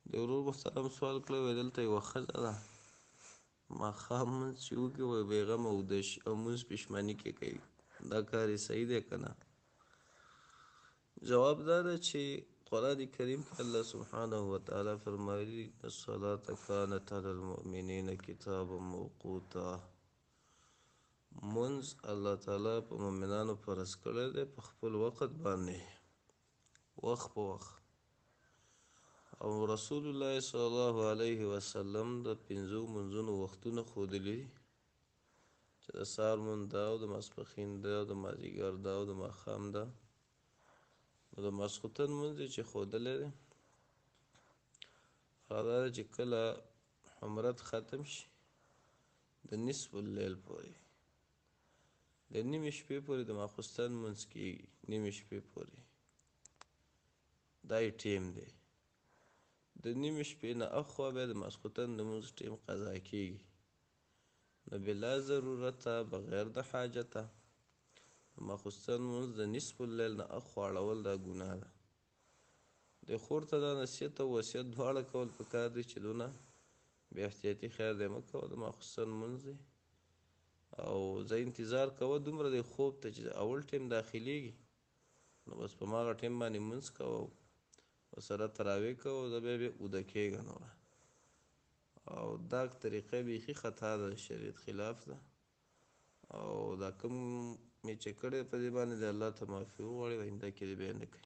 د ورور محترم سوال کړی وای، دلته یوه ښځه ده، ماښام لمونځ چې وکړي وایي بېغمه اوده شي او لمونځ پښماني کې کوي، دا کار یې صحیح دی که نه؟ جواب دا ده چې قرآن کریم کې الله سبحانه وتعالی فرمایلي: الصلاة كانت على المؤمنین کتابا موقوتا. مونځ الله تعالی په مؤمنانو فرض کړی دی په خپل وخت باندې، وخت په وخت. او رسول الله صلی الله علیه وسلم د پنځو منځونو وختونه ښودلي دي، چې د سهار لمونځ دا، او د ماسپښین دا، او د مازدیګر دا، او د ماښام دا. نو د ماسخوتن لمونځ یې چې ښودلی دی، هغه دا دی چې کله حمرت ختم شي، د نصف اللیل پورې، د نیمې شپې پورې د ماخوستن لمونځ کېږي. نیمې شپې پورې دا یې ټیم دی. د نیمې شپې نه اخوا بیا د ماسخوتن د لمونځ ټیم قضا کېږي. نو بلا ضرورته، بغیر د حاجته، د ماخوستن لمونځ د نصف اللیل نه اخوا اړول دا ګناه ده. د خور ته دا نصیحت او وصیت دواړه کول پکار دي چې دونه بې احتیاطي خیر دی مه کوه. د ماخوستن لمونځ دی او زه انتظار کوه دومره دی خوب ته چې اول ټیم داخليږي، نو بس په ماغه ټیم باندې لمونځ کوه، ورسره تراویح کوه، دا بیا بیا اوده کېږه نوره. او دا طریقه بیخي خطا ده، شریعت خلاف ده. او دا کوم مې چې کړی، په دې باندې د الله ته معافي وغواړي، آینده کې دې بیا نه کوي.